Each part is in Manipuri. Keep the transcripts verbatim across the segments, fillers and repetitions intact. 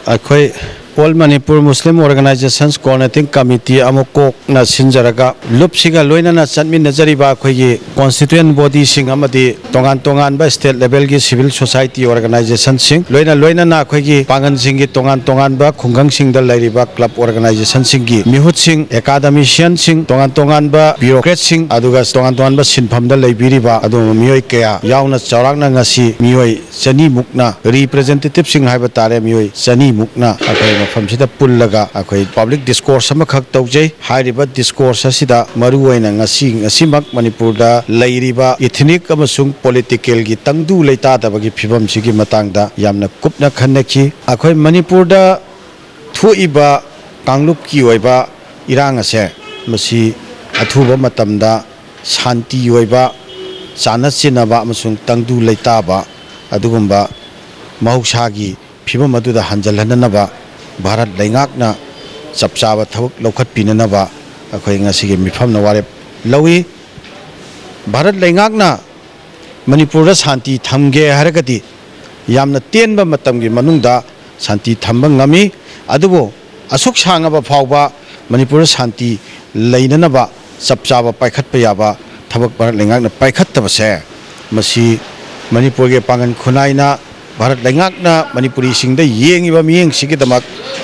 ꯑꯩꯈꯣꯏ All Manipur Muslim Organizations Coordinating Committee ꯑꯃ ꯀꯣꯛꯅ ꯁꯤꯟꯖꯔꯒ, ꯂꯨꯞꯁꯤꯒ ꯂꯣꯏꯅꯅ ꯆꯠꯃꯤꯟꯅꯖꯔꯤꯕ ꯑꯩꯈꯣꯏꯒꯤ constituent bodyꯁꯤꯡ ꯑꯃꯗꯤ ꯇꯣꯉꯥꯟ ꯇꯣꯉꯥꯟꯕ state levelꯒꯤ civil society organizationꯁꯤꯡ, ꯂꯣꯏꯅ ꯂꯣꯏꯅꯅ ꯑꯩꯈꯣꯏꯒꯤ ꯄꯥꯡꯒꯜꯁꯤꯡꯒꯤ ꯇꯣꯉꯥꯟ ꯇꯣꯉꯥꯟꯕ ꯈꯨꯡꯒꯪꯁꯤꯡꯗ ꯂꯩꯔꯤꯕ club organizationꯁꯤꯡꯒꯤ ꯃꯤꯍꯨꯠꯁꯤꯡ, academicianꯁꯤꯡ, ꯇꯣꯉꯥꯟ ꯇꯣꯉꯥꯟꯕ bureaucratꯁꯤꯡ, ꯑꯗꯨꯒ ꯇꯣꯉꯥꯟ ꯇꯣꯉꯥꯟꯕ ꯁꯤꯟꯐꯝꯗ ꯂꯩꯕꯤꯔꯤꯕ ꯑꯗꯨꯒꯨꯝꯕ ꯃꯤꯑꯣꯏ ꯀꯌꯥ ꯌꯥꯎꯅ ꯆꯥꯎꯔꯥꯛꯅ ꯉꯁꯤ ꯃꯤꯑꯣꯏ ꯆꯅꯤꯃꯨꯛꯅ, representativeꯁꯤꯡ ꯍꯥꯏꯕ ꯇꯥꯔꯦ, ꯃꯤꯑꯣꯏ ꯆꯅꯤꯃꯨꯛꯅ ꯑꯩꯈꯣꯏ ꯃꯐꯝꯁꯤꯗ ꯄꯨꯜꯂꯒ ꯑꯩꯈꯣꯏ public discourse ꯑꯃꯈꯛ ꯇꯧꯖꯩ꯫ ꯍꯥꯏꯔꯤꯕ discourse ꯑꯁꯤꯗ ꯃꯔꯨꯑꯣꯏꯅ ꯉꯁꯤ, ꯉꯁꯤꯃꯛ ꯃꯅꯤꯄꯨꯔꯗ ꯂꯩꯔꯤꯕ ethnic ꯑꯃꯁꯨꯡ politicalꯒꯤ ꯇꯪꯗꯨ ꯂꯩꯇꯥꯗꯕꯒꯤ ꯐꯤꯕꯝꯁꯤꯒꯤ ꯃꯇꯥꯡꯗ ꯌꯥꯝꯅ ꯀꯨꯞꯅ ꯈꯟꯅꯈꯤ꯫ ꯑꯩꯈꯣꯏ ꯃꯅꯤꯄꯨꯔꯗ ꯊꯣꯛꯏꯕ ꯀꯥꯡꯂꯨꯞꯀꯤ ꯑꯣꯏꯕ ꯏꯔꯥꯡ ꯑꯁꯦ, ꯃꯁꯤ ꯑꯊꯨꯕ ꯃꯇꯝꯗ ꯁꯥꯟꯇꯤ ꯑꯣꯏꯕ, ꯆꯥꯟꯅ ꯆꯤꯟꯅꯕ ꯑꯃꯁꯨꯡ ꯇꯪꯗꯨ ꯂꯩꯇꯥꯕ ꯑꯗꯨꯒꯨꯝꯕ ꯃꯍꯧꯁꯥꯒꯤ ꯐꯤꯕꯝ ꯑꯗꯨꯗ ꯍꯟꯖꯤꯜꯍꯟꯅꯅꯕ ꯚꯥꯔꯠ ꯂꯩꯉꯥꯛꯅ ꯆꯞ ꯆꯥꯕ ꯊꯕꯛ ꯂꯧꯈꯠꯄꯤꯅꯅꯕ ꯑꯩꯈꯣꯏ ꯉꯁꯤꯒꯤ ꯃꯤꯐꯝꯅ ꯋꯥꯔꯦꯞ ꯂꯧꯏ꯫ ꯚꯥꯔꯠ ꯂꯩꯉꯥꯛꯅ ꯃꯅꯤꯄꯨꯔꯗ ꯁꯥꯟꯇꯤ ꯊꯝꯒꯦ ꯍꯥꯏꯔꯒꯗꯤ ꯌꯥꯝꯅ ꯇꯦꯟꯕ ꯃꯇꯝꯒꯤ ꯃꯅꯨꯡꯗ ꯁꯥꯟꯇꯤ ꯊꯝꯕ ꯉꯝꯃꯤ꯫ ꯑꯗꯨꯕꯨ ꯑꯁꯨꯛ ꯁꯥꯡꯉꯕ ꯐꯥꯎꯕ ꯃꯅꯤꯄꯨꯔꯗ ꯁꯥꯟꯇꯤ ꯂꯩꯅꯅꯕ ꯆꯞ ꯆꯥꯕ ꯄꯥꯏꯈꯠꯄ ꯌꯥꯕ ꯊꯕꯛ ꯚꯥꯔꯠ ꯂꯩꯉꯥꯛꯅ ꯄꯥꯏꯈꯠꯇꯕꯁꯦ, ꯃꯁꯤ ꯃꯅꯤꯄꯨꯔꯒꯤ ꯄꯥꯡꯒꯜ ꯈꯨꯟꯅꯥꯏꯅ, ꯚꯥꯔꯠ ꯂꯩꯉꯥꯛꯅ ꯃꯅꯤꯄꯨꯔꯤꯁꯤꯡꯗ ꯌꯦꯡꯉꯤꯕ ꯃꯤꯠꯌꯦꯡꯁꯤꯒꯤꯗꯃꯛ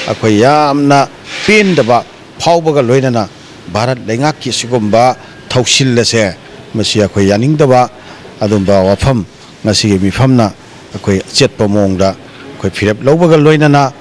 ꯑꯩꯈꯣꯏ ꯌꯥꯝꯅ ꯄꯦꯟꯗꯕ ꯐꯥꯎꯕꯒ ꯂꯣꯏꯅꯅ ꯚꯥꯔꯠ ꯂꯩꯉꯥꯛꯀꯤ ꯑꯁꯤꯒꯨꯝꯕ ꯊꯧꯁꯤꯜ ꯑꯁꯦ, ꯃꯁꯤ ꯑꯩꯈꯣꯏ ꯌꯥꯅꯤꯡꯗꯕ ꯑꯗꯨꯝꯕ ꯋꯥꯐꯝ ꯉꯁꯤꯒꯤ ꯃꯤꯐꯝꯅ ꯑꯩꯈꯣꯏ ꯑꯆꯦꯠꯄ ꯃꯑꯣꯡꯗ ꯑꯩꯈꯣꯏ ꯐꯤꯔꯦꯞ ꯂꯧꯕꯒ ꯂꯣꯏꯅꯅ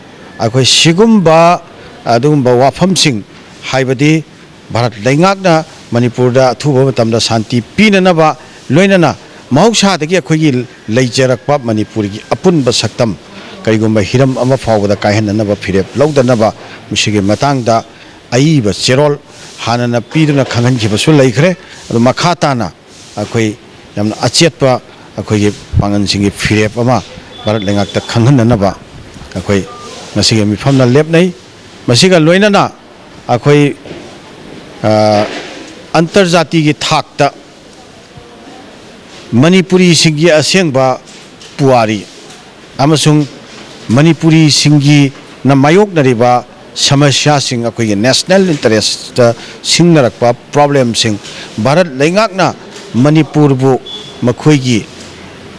ꯑꯩꯈꯣꯏ ꯁꯤꯒꯨꯝꯕ ꯑꯗꯨꯒꯨꯝꯕ ꯋꯥꯐꯝꯁꯤꯡ, ꯍꯥꯏꯕꯗꯤ ꯚꯥꯔꯠ ꯂꯩꯉꯥꯛꯅ ꯃꯅꯤꯄꯨꯔꯗ ꯑꯊꯨꯕ ꯃꯇꯝꯗ ꯁꯥꯟꯇꯤ ꯄꯤꯅꯅꯕ, ꯂꯣꯏꯅꯅ ꯃꯍꯧꯁꯥꯗꯒꯤ ꯑꯩꯈꯣꯏꯒꯤ ꯂꯩꯖꯔꯛꯄ ꯃꯅꯤꯄꯨꯔꯒꯤ ꯑꯄꯨꯟꯕ ꯁꯛꯇꯝ ꯀꯔꯤꯒꯨꯝꯕ ꯍꯤꯔꯝ ꯑꯃ ꯐꯥꯎꯕꯗ ꯀꯥꯏꯍꯟꯅꯅꯕ ꯐꯤꯔꯦꯞ ꯂꯧꯗꯅꯕ, ꯃꯁꯤꯒꯤ ꯃꯇꯥꯡꯗ ꯑꯏꯕ ꯆꯦꯔꯣꯜ ꯍꯥꯟꯅꯅ ꯄꯤꯗꯨꯅ ꯈꯪꯍꯟꯈꯤꯕꯁꯨ ꯂꯩꯈ꯭ꯔꯦ꯫ ꯑꯗꯨ ꯃꯈꯥ ꯇꯥꯅ ꯑꯩꯈꯣꯏ ꯌꯥꯝꯅ ꯑꯆꯦꯠꯄ ꯑꯩꯈꯣꯏꯒꯤ ꯄꯥꯡꯒꯜꯁꯤꯡꯒꯤ ꯐꯤꯔꯦꯞ ꯑꯃ ꯚꯥꯔꯠ ꯂꯩꯉꯥꯛꯇ ꯈꯪꯍꯟꯅꯅꯕ ꯑꯩꯈꯣꯏ ꯉꯁꯤꯒꯤ ꯃꯤꯐꯝꯅ ꯂꯦꯞꯅꯩ꯫ ꯃꯁꯤꯒ ꯂꯣꯏꯅꯅ ꯑꯩꯈꯣꯏ, ꯑ, ꯑꯟꯇꯔꯖꯥꯇꯤꯒꯤ ꯊꯥꯛꯇ ꯃꯅꯤꯄꯨꯔꯤꯁꯤꯡꯒꯤ ꯑꯁꯦꯡꯕ ꯄꯨꯋꯥꯔꯤ ꯑꯃꯁꯨꯡ ꯃꯅꯤꯄꯨꯔꯤꯁꯤꯡꯒꯤꯅ ꯃꯥꯌꯣꯛꯅꯔꯤꯕ ꯁꯃꯁ꯭ꯌꯥꯁꯤꯡ, ꯑꯩꯈꯣꯏꯒꯤ ꯅꯦꯁꯅꯦꯜ ꯏꯟꯇꯔꯦꯁꯇ ꯁꯤꯡꯅꯔꯛꯄ ꯄ꯭ꯔꯣꯕ꯭ꯂꯦꯝꯁꯤꯡ, ꯚꯥꯔꯠ ꯂꯩꯉꯥꯛꯅ ꯃꯅꯤꯄꯨꯔꯕꯨ ꯃꯈꯣꯏꯒꯤ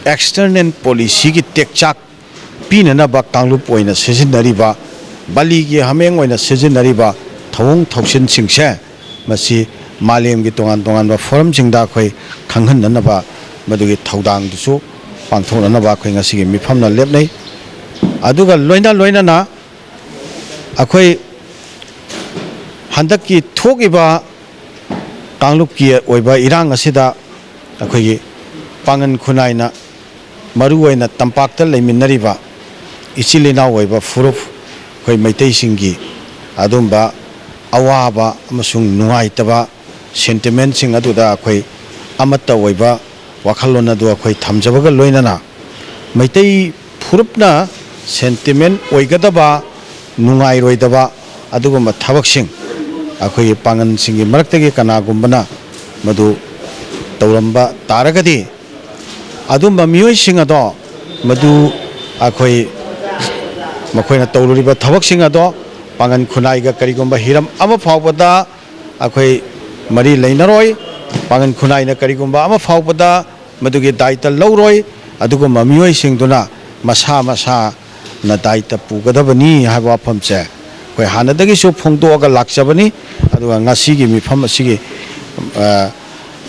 ꯑꯦꯛꯁꯇꯔꯅꯦꯜ ꯄꯣꯂꯤꯁꯤꯒꯤ ꯇꯦꯛꯆꯥꯛ ꯄꯤꯅꯅꯕ ꯀꯥꯡꯂꯨꯞ ꯑꯣꯏꯅ ꯁꯤꯖꯤꯟꯅꯔꯤꯕ, ꯕꯂꯤꯒꯤ ꯍꯥꯃꯦꯡ ꯑꯣꯏꯅ ꯁꯤꯖꯤꯟꯅꯔꯤꯕ ꯊꯧꯑꯣꯡ ꯊꯧꯁꯤꯟꯁꯤꯡꯁꯦ, ꯃꯁꯤ ꯃꯥꯂꯦꯝꯒꯤ ꯇꯣꯉꯥꯟ ꯇꯣꯉꯥꯟꯕ ꯐꯣꯔꯝꯁꯤꯡꯗ ꯑꯩꯈꯣꯏ ꯈꯪꯍꯟꯅꯅꯕ, ꯃꯗꯨꯒꯤ ꯊꯧꯗꯥꯡꯗꯨꯁꯨ ꯄꯥꯡꯊꯣꯛꯅꯅꯕ ꯑꯩꯈꯣꯏ ꯉꯁꯤꯒꯤ ꯃꯤꯐꯝꯅ ꯂꯦꯞꯅꯩ꯫ ꯑꯗꯨꯒ ꯂꯣꯏꯅ ꯂꯣꯏꯅꯅ ꯑꯩꯈꯣꯏ ꯍꯟꯗꯛꯀꯤ ꯊꯣꯛꯏꯕ ꯀꯥꯡꯂꯨꯞꯀꯤ ꯑꯣꯏꯕ ꯏꯔꯥꯡ ꯑꯁꯤꯗ ꯑꯩꯈꯣꯏꯒꯤ ꯄꯥꯉꯟ ꯈꯨꯟꯅꯥꯏꯅ, ꯃꯔꯨꯑꯣꯏꯅ ꯇꯝꯄꯥꯛꯇ ꯂꯩꯃꯤꯟꯅꯔꯤꯕ ꯏꯆꯤꯜ ꯏꯅꯥꯎ ꯑꯣꯏꯕ ꯐꯨꯔꯨꯞ ꯑꯩꯈꯣꯏ ꯃꯩꯇꯩꯁꯤꯡꯒꯤ ꯑꯗꯨꯝꯕ ꯑꯋꯥꯕ ꯑꯃꯁꯨꯡ ꯅꯨꯡꯉꯥꯏꯇꯕ ꯁꯦꯟꯇꯤꯃꯦꯟꯁꯤꯡ ꯑꯗꯨꯗ ꯑꯩꯈꯣꯏ ꯑꯃꯠꯇ ꯑꯣꯏꯕ ꯋꯥꯈꯜꯂꯣꯟ ꯑꯗꯨ ꯑꯩꯈꯣꯏ ꯊꯝꯖꯕꯒ ꯂꯣꯏꯅꯅ, ꯃꯩꯇꯩ ꯐꯨꯔꯨꯞꯅ ꯁꯦꯟꯇꯤꯃꯦꯟ ꯑꯣꯏꯒꯗꯕ, ꯅꯨꯡꯉꯥꯏꯔꯣꯏꯗꯕ ꯑꯗꯨꯒꯨꯝꯕ ꯊꯕꯛꯁꯤꯡ ꯑꯩꯈꯣꯏꯒꯤ ꯄꯥꯡꯒꯜꯁꯤꯡꯒꯤ ꯃꯔꯛꯇꯒꯤ ꯀꯅꯥꯒꯨꯝꯕꯅ ꯃꯗꯨ ꯇꯧꯔꯝꯕ ꯇꯥꯔꯒꯗꯤ, ꯑꯗꯨꯝꯕ ꯃꯤꯑꯣꯏꯁꯤꯡ ꯑꯗꯣ, ꯃꯗꯨ ꯑꯩꯈꯣꯏ, ꯃꯈꯣꯏꯅ ꯇꯧꯔꯨꯔꯤꯕ ꯊꯕꯛꯁꯤꯡ ꯑꯗꯣ ꯄꯥꯡꯒꯜ ꯈꯨꯟꯅꯥꯏꯒ ꯀꯔꯤꯒꯨꯝꯕ ꯍꯤꯔꯝ ꯑꯃ ꯐꯥꯎꯕꯗ ꯑꯩꯈꯣꯏ ꯃꯔꯤ ꯂꯩꯅꯔꯣꯏ꯫ ꯄꯥꯡꯒꯜ ꯈꯨꯟꯅꯥꯏꯅ ꯀꯔꯤꯒꯨꯝꯕ ꯑꯃ ꯐꯥꯎꯕꯗ ꯃꯗꯨꯒꯤ ꯗꯥꯏꯇ ꯂꯧꯔꯣꯏ꯫ ꯑꯗꯨꯒꯨꯝꯕ ꯃꯤꯑꯣꯏꯁꯤꯡꯗꯨꯅ ꯃꯁꯥ ꯃꯁꯥꯅ ꯗꯥꯏꯇ ꯄꯨꯒꯗꯕꯅꯤ ꯍꯥꯏꯕ ꯋꯥꯐꯝꯁꯦ ꯑꯩꯈꯣꯏ ꯍꯥꯟꯅꯗꯒꯤꯁꯨ ꯐꯣꯡꯗꯣꯛꯑꯒ ꯂꯥꯛꯆꯕꯅꯤ꯫ ꯑꯗꯨꯒ ꯉꯁꯤꯒꯤ ꯃꯤꯐꯝ ꯑꯁꯤꯒꯤ, ꯑ,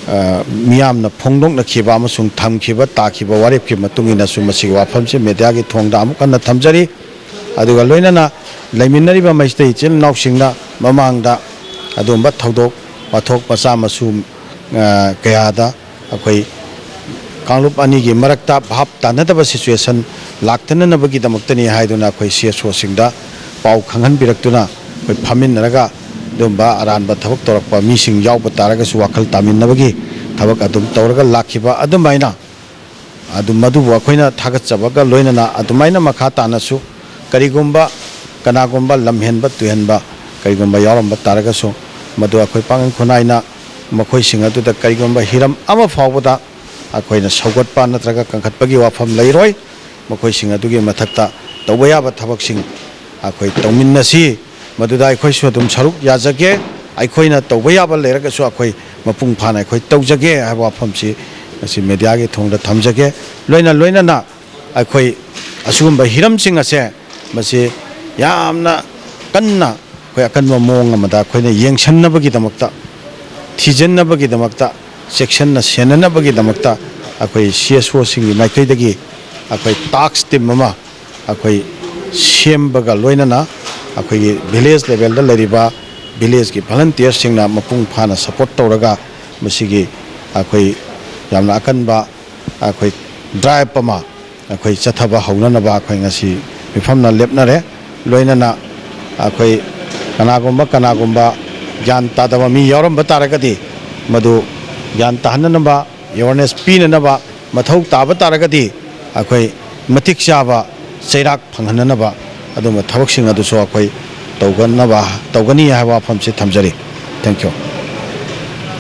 ꯑ, ꯃꯤꯌꯥꯝꯅ ꯐꯣꯡꯗꯣꯛꯅꯈꯤꯕ ꯑꯃꯁꯨꯡ ꯊꯝꯈꯤꯕ, ꯇꯥꯈꯤꯕ ꯋꯥꯔꯦꯞꯀꯤ ꯃꯇꯨꯡ ꯏꯟꯅꯁꯨ ꯃꯁꯤꯒꯤ ꯋꯥꯐꯝꯁꯤ ꯃꯦꯗꯤꯌꯥꯒꯤ ꯊꯣꯡꯗ ꯑꯃꯨꯛ ꯍꯟꯅ ꯊꯝꯖꯔꯤ꯫ ꯑꯗꯨꯒ ꯂꯣꯏꯅꯅ ꯂꯩꯃꯤꯟꯅꯔꯤꯕ ꯃꯩꯇꯩ ꯏꯆꯤꯜ ꯏꯅꯥꯎꯁꯤꯡꯅ ꯃꯃꯥꯡꯗ ꯑꯗꯨꯒꯨꯝꯕ ꯊꯧꯗꯣꯛ ꯋꯥꯊꯣꯛ ꯃꯆꯥ ꯃꯁꯨ, ꯑ, ꯀꯌꯥꯗ ꯑꯩꯈꯣꯏ ꯀꯥꯡꯂꯨꯞ ꯑꯅꯤꯒꯤ ꯃꯔꯛꯇ ꯚꯥꯞ ꯇꯥꯅꯗꯕ ꯁꯤꯆꯨꯋꯦꯁꯟ ꯂꯥꯛꯇꯅꯅꯕꯒꯤꯗꯃꯛꯇꯅꯤ ꯍꯥꯏꯗꯨꯅ ꯑꯩꯈꯣꯏ ꯁꯤ ꯑꯦꯁ ꯑꯣꯁꯤꯡꯗ ꯄꯥꯎ ꯈꯪꯍꯟꯕꯤꯔꯛꯇꯨꯅ ꯑꯩꯈꯣꯏ ꯐꯝꯃꯤꯟꯅꯔꯒ ꯑꯗꯨꯒꯨꯝꯕ ꯑꯔꯥꯟꯕ ꯊꯕꯛ ꯇꯧꯔꯛꯄ ꯃꯤꯁꯤꯡ ꯌꯥꯎꯕ ꯇꯥꯔꯒꯁꯨ ꯋꯥꯈꯜ ꯇꯥꯃꯤꯟꯅꯕꯒꯤ ꯊꯕꯛ ꯑꯗꯨꯝ ꯇꯧꯔꯒ ꯂꯥꯛꯈꯤꯕ ꯑꯗꯨꯃꯥꯏꯅ ꯑꯗꯨ, ꯃꯗꯨꯕꯨ ꯑꯩꯈꯣꯏꯅ ꯊꯥꯒꯠꯆꯕꯒ ꯂꯣꯏꯅꯅ ꯑꯗꯨꯃꯥꯏꯅ ꯃꯈꯥ ꯇꯥꯅꯁꯨ ꯀꯔꯤꯒꯨꯝꯕ ꯀꯅꯥꯒꯨꯝꯕ ꯂꯝꯍꯦꯟꯕ ꯇꯨꯍꯦꯟꯕ ꯀꯔꯤꯒꯨꯝꯕ ꯌꯥꯎꯔꯝꯕ ꯇꯥꯔꯒꯁꯨ, ꯃꯗꯨ ꯑꯩꯈꯣꯏ ꯄꯥꯡꯒꯜ ꯈꯨꯟꯅꯥꯏꯅ ꯃꯈꯣꯏꯁꯤꯡ ꯑꯗꯨꯗ ꯀꯔꯤꯒꯨꯝꯕ ꯍꯤꯔꯝ ꯑꯃ ꯐꯥꯎꯕꯗ ꯑꯩꯈꯣꯏꯅ ꯁꯧꯒꯠꯄ ꯅꯠꯇ꯭ꯔꯒ ꯀꯟꯈꯠꯄꯒꯤ ꯋꯥꯐꯝ ꯂꯩꯔꯣꯏ꯫ ꯃꯈꯣꯏꯁꯤꯡ ꯑꯗꯨꯒꯤ ꯃꯊꯛꯇ ꯇꯧꯕ ꯌꯥꯕ ꯊꯕꯛꯁꯤꯡ ꯑꯩꯈꯣꯏ ꯇꯧꯃꯤꯟꯅꯁꯤ꯫ ꯃꯗꯨꯗ ꯑꯩꯈꯣꯏꯁꯨ ꯑꯗꯨꯝ ꯁꯔꯨꯛ ꯌꯥꯖꯒꯦ꯫ ꯑꯩꯈꯣꯏꯅ ꯇꯧꯕ ꯌꯥꯕ ꯂꯩꯔꯒꯁꯨ ꯑꯩꯈꯣꯏ ꯃꯄꯨꯡ ꯐꯥꯅ ꯑꯩꯈꯣꯏ ꯇꯧꯖꯒꯦ ꯍꯥꯏꯕ ꯋꯥꯐꯝꯁꯤ ꯉꯁꯤ ꯃꯦꯗꯤꯌꯥꯒꯤ ꯊꯣꯡꯗ ꯊꯝꯖꯒꯦ꯫ ꯂꯣꯏꯅ ꯂꯣꯏꯅꯅ ꯑꯩꯈꯣꯏ ꯑꯁꯤꯒꯨꯝꯕ ꯍꯤꯔꯝꯁꯤꯡ ꯑꯁꯦ ꯃꯁꯤ ꯌꯥꯝꯅ ꯀꯟꯅ ꯑꯩꯈꯣꯏ ꯑꯀꯟꯕ ꯃꯑꯣꯡ ꯑꯃꯗ ꯑꯩꯈꯣꯏꯅ ꯌꯦꯡꯁꯤꯟꯅꯕꯒꯤꯗꯃꯛꯇ, ꯊꯤꯖꯤꯟꯅꯕꯒꯤꯗꯃꯛꯇ, ꯆꯦꯛꯁꯤꯟꯅ ꯁꯦꯟꯅꯅꯕꯒꯤꯗꯃꯛꯇ ꯑꯩꯈꯣꯏ ꯁꯤ ꯑꯦꯁ ꯑꯣꯁꯤꯡꯒꯤ ꯃꯥꯏꯀꯩꯗꯒꯤ ꯑꯩꯈꯣꯏ ꯇꯥꯛꯁ ꯇꯤꯝ ꯑꯃ ꯑꯩꯈꯣꯏ ꯁꯦꯝꯕꯒ ꯂꯣꯏꯅꯅ ꯑꯩꯈꯣꯏꯒꯤ ꯚꯤꯂꯦꯖ ꯂꯦꯚꯦꯜꯗ ꯂꯩꯔꯤꯕ ꯚꯤꯂꯦꯖꯀꯤ ꯚꯣꯂꯟꯇꯤꯌꯔꯁꯤꯡꯅ ꯃꯄꯨꯡ ꯐꯥꯅ ꯁꯄꯣꯔꯠ ꯇꯧꯔꯒ ꯃꯁꯤꯒꯤ ꯑꯩꯈꯣꯏ ꯌꯥꯝꯅ ꯑꯀꯟꯕ ꯑꯩꯈꯣꯏ ꯗ꯭ꯔꯥꯏꯚ ꯑꯃ ꯑꯩꯈꯣꯏ ꯆꯠꯊꯕ ꯍꯧꯅꯅꯕ ꯑꯩꯈꯣꯏ ꯉꯁꯤ ꯃꯤꯐꯝꯅ ꯂꯦꯞꯅꯔꯦ꯫ ꯂꯣꯏꯅꯅ ꯑꯩꯈꯣꯏ ꯀꯅꯥꯒꯨꯝꯕ ꯀꯅꯥꯒꯨꯝꯕ ꯒ꯭ꯌꯥꯟ ꯇꯥꯗꯕ ꯃꯤ ꯌꯥꯎꯔꯝꯕ ꯇꯥꯔꯒꯗꯤ ꯃꯗꯨ ꯒ꯭ꯌꯥꯟ ꯇꯥꯍꯟꯅꯅꯕ, ꯑꯦꯋꯥꯔꯅꯦꯁ ꯄꯤꯅꯅꯕ ꯃꯊꯧ ꯇꯥꯕ ꯇꯥꯔꯒꯗꯤ ꯑꯩꯈꯣꯏ ꯃꯇꯤꯛ ꯆꯥꯕ ꯆꯩꯔꯥꯛ ꯐꯪꯍꯟꯅꯅꯕ ꯑꯗꯨꯝꯕ ꯊꯕꯛꯁꯤꯡ ꯑꯗꯨꯁꯨ ꯑꯩꯈꯣꯏ ꯇꯧꯒꯅꯕ, ꯇꯧꯒꯅꯤ ꯍꯥꯏꯕ ꯋꯥꯐꯝꯁꯤ ꯊꯝꯖꯔꯤ꯫ Thank you꯫